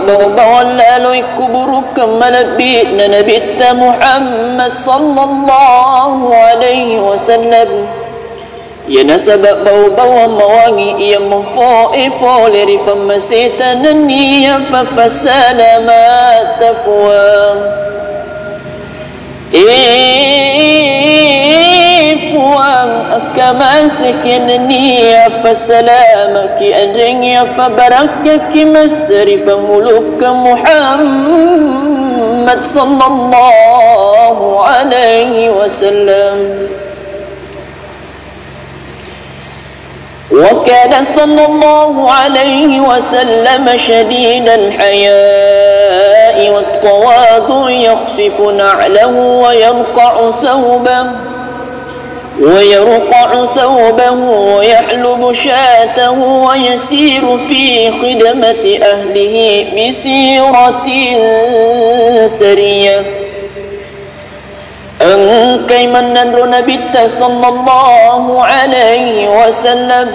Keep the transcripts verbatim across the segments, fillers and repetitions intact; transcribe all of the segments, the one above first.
Bawang-bawang laloi kuburukeng malebbi'na Nabitta Muhammad sallallahu alaihi wasallam. Iya nasaba bau-bauang mawangi iya memfoe fole ri fammaseta nenniya fa-, fasalama tafuang. E Fuang, akkamaseki nenniya fasalamaki anrengngi afabarakkaki massari fangulukkeng Muhammad sallallahu alaihi wasallam. وكان صلى الله عليه وسلم شديد الحياء والتواضع، يخصف نعله ويرقع ثوبه، ويرقع ثوبه ويحلب شاته ويسير في خدمة أهله بسيرة سرية. Engkai mennanro Nabitta sallallahu alaihi wasallam,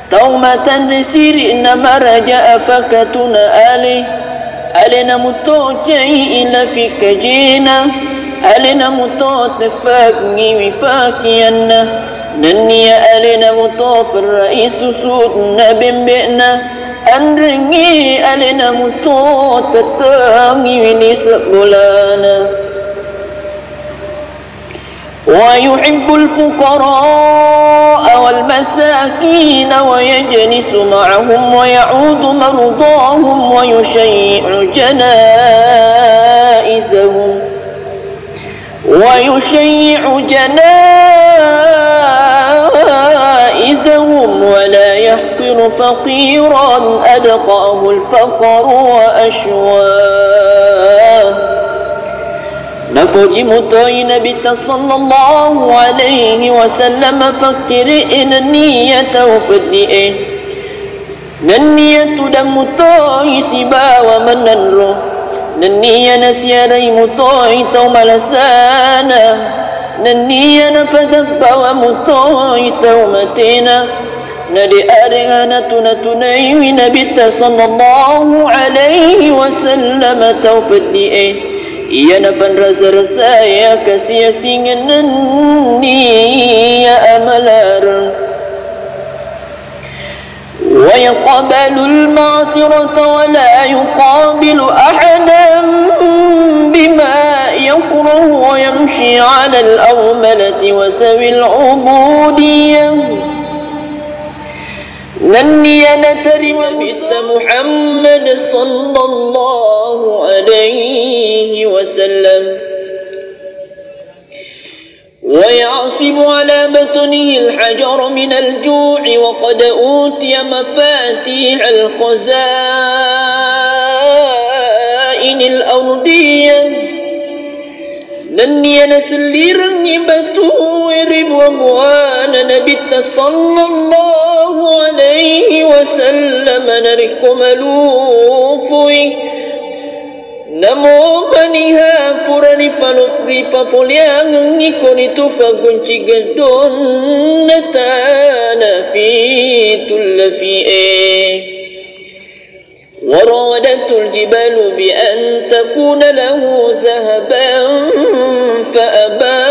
tau matanre siri'na maraja afakatuna ale, alena muto cai ilafi kajena, alena muto teffangngiwi fakianna, nenniya alena muto ferrai susutna bembe'na, anrengngi alena muto tettengngiwi lise bolana. ويحب الفقراء والمساكين ويجلس معهم ويعود مرضاهم ويشيع جنائزهم، ويشيع جنائزهم ولا يحقر فقيرا أدقاه الفقر وأشواه. Nafoji mutoi Nabitta sallallahu alaihi wasallam fakkiri'e nenniya tau feddi'e. Nenniya tudang mutoi sibawa mennanro. Nenniya nasiarai mutoi tau malasana. Nenniya nafatabbawa mutoi tau matena. Nade areng natuna-tunaiwi Nabitta sallallahu alaihi wasallam tau feddi'e. Iya nafanrasa-rasae akasiasingeng nenniya amalareng. ويقبل المعذرة ولا يقابل أحدا بما يكره ويمشي على الأرملة وذوي العبودية. Nenniya natarima Nabitta Muhammad sallallahu alaihi wasallam. ويعصب على بطنه الحجر من الجوع وقد أوتي مفاتيح الخزائن الأرضية. Nenniya nasellirengngi batue ri bua-buana Nabitta sallallahu alaihi wasallam narekko malufui. Namo maniha pura rifalo-, rifafoleangengngi koritu fagunci geddonna tana fitullafi'e. وراودته الجبال بأن تكون له ذهبا فأبى.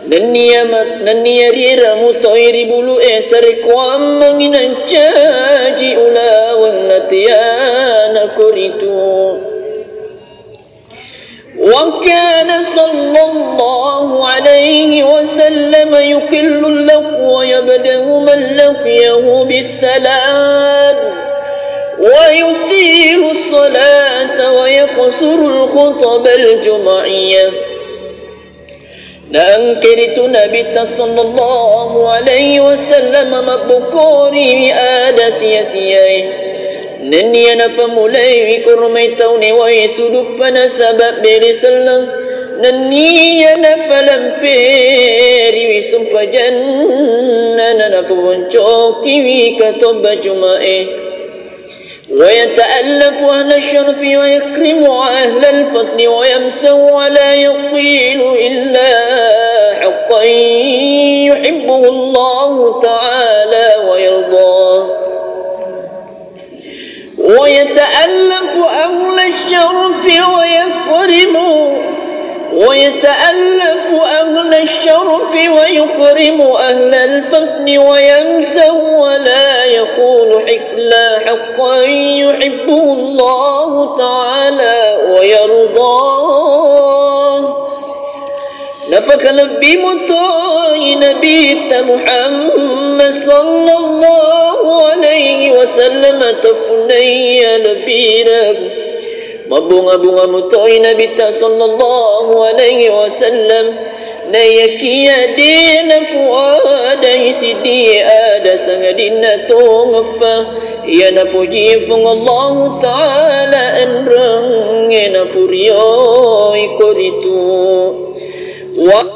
Nenniya ma-, nenniya riera mutoi ri bulu'e sarekkuammengngi nancaji ulaweng nateana koritu. وكان صلى الله عليه وسلم يقل اللقو ويبدأ من لقيه بالسلام ويطيل الصلاة ويقصر الخطب الجمعية. Naengkaritu Nabitta sallallahu alaihi wasallam mabbokoriwi ada sia-siae. Nenniya nafamulaiwi koromai tau newae suduppa nasaba bere selleng. Nenniya nafalamferiwi sempajanna, nanafamoncokiwi katobba Juma'e. ويتألف أهل الشرف ويكرم أهل الفضل ويمسه ولا يقيل إلا حقا يحبه الله تعالى ويرضاه. المعروف ويكرم أهل الفضل وينسه ولا يقول إلا حقا يحبه الله تعالى ويرضاه. Nafakalebbi mutoi Nabitta Muhammad sallallahu alaihi wasallam, tafnaiya lebireng. Mabunga-bunga mutoi Nabitta sallallahu alaihi wasallam. Naiyakiya de nafuadai siddi ada sangadinna tongeffa. Iya napuji Fuang Allahu Ta'ala enrengnge nafurioi koritu. Wa